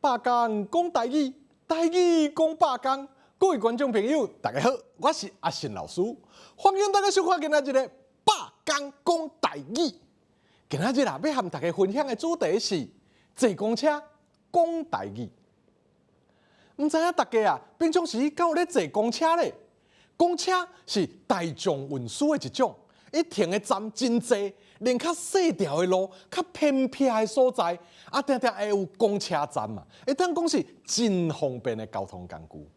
百工講台語，台語講百工。各位觀眾朋友，大家好，我是阿信老師，歡迎大家收看今仔日的百工講台語。今仔日啊，欲和大家分享的主題是坐公車講台語。毋知影大家啊，平常時敢有咧坐公車咧？公車是大眾運輸的一種，伊停的站真濟，連較細條的路、較偏僻的所在，啊，定定會有公車站嘛。會當講是真方便的交通工具。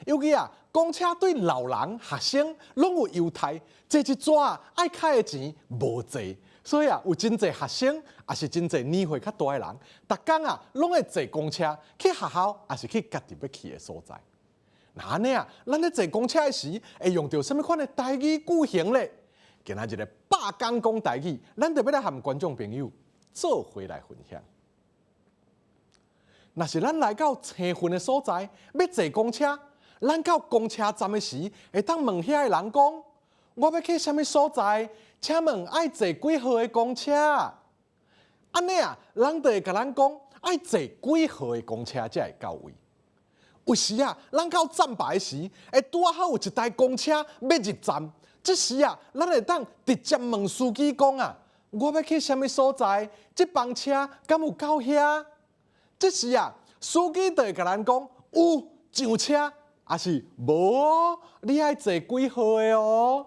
尤其啊，公車對老人、學生攏有優待，坐一逝啊，愛開的錢無濟，所以啊，有真濟學生，抑是真濟年歲較大的人，逐工啊，攏會坐公車去學校，抑是去家己欲去的所在。那按呢啊，咱咧坐公車的時，會用著啥物款的台語句型咧？今仔日的百工講台語，咱就欲來和觀眾朋友做伙來分享。若是咱來到青雲的所在，欲坐公車，咱到公車站的時，會當問遐的人講：我欲去啥物所在？請問愛坐幾號的公車？按呢啊，人就會共咱講愛坐幾號的公車才會到位。有時啊，咱到站牌時，會拄仔好有一台公車欲入站，這時啊，咱會當直接問司機講啊：我欲去啥物所在？這班車敢有到遐？這時啊，司機就會共咱講有上車，抑是無哦，你愛坐幾號的哦？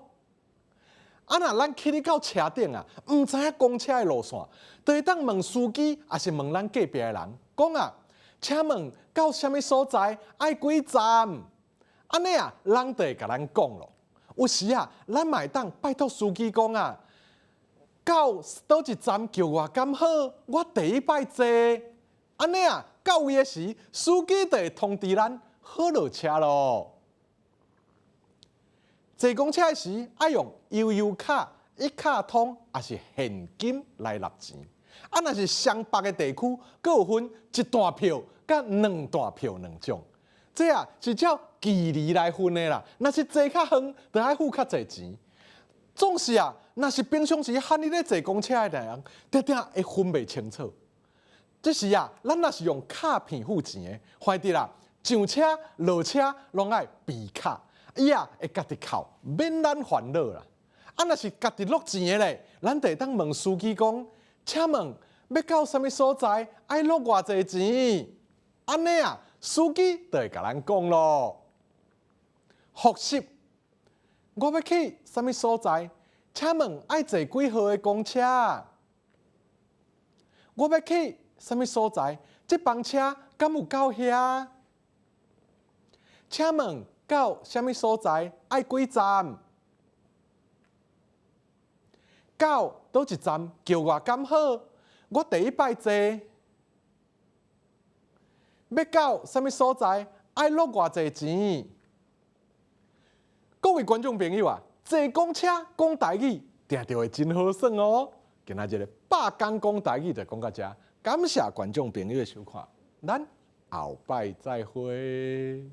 啊，若咱去到車頂啊，毋知影公車的路線，就會當問司機，抑是問咱隔壁的人，講啊，請問到啥物所在？愛幾站？按呢啊，人就會共咱講囉。有時啊，咱嘛會當拜託司機講啊，到佗一站叫我敢好？我第一擺坐。按呢啊，到位的時，司機就會通知咱好落車囉。坐公車的時，愛用悠遊卡、一卡通，抑是現金來納錢。啊，若是雙北的地區，閣有分一段票佮兩段票兩種。這啊是照距離來分的啦。若是坐較遠，就愛付較濟錢。總是啊，若是平常時罕咧坐公車的人，定定會分袂清楚。這時啊，咱若是用卡片付錢的，反正啦，上車落車攏愛嗶卡，伊啊會家己扣，免咱煩惱啦。啊，若是家己落錢的咧，咱就會當問司機講：請問欲到啥物所在？愛落偌濟錢？按呢啊，司機就會共咱講囉。複習，我欲去啥物所在？請問愛坐幾號的公車？我欲去啥物所在？這班車敢有到遐？請問到啥物所在？愛幾站？到佗一站叫我敢好？我第一擺坐。欲到啥物所在？愛落偌濟錢？各位觀眾朋友啊，坐公車講台語，定著會真好耍哦。今仔日的百工講台語就講到遮，感謝觀眾朋友的收看，咱後擺再會。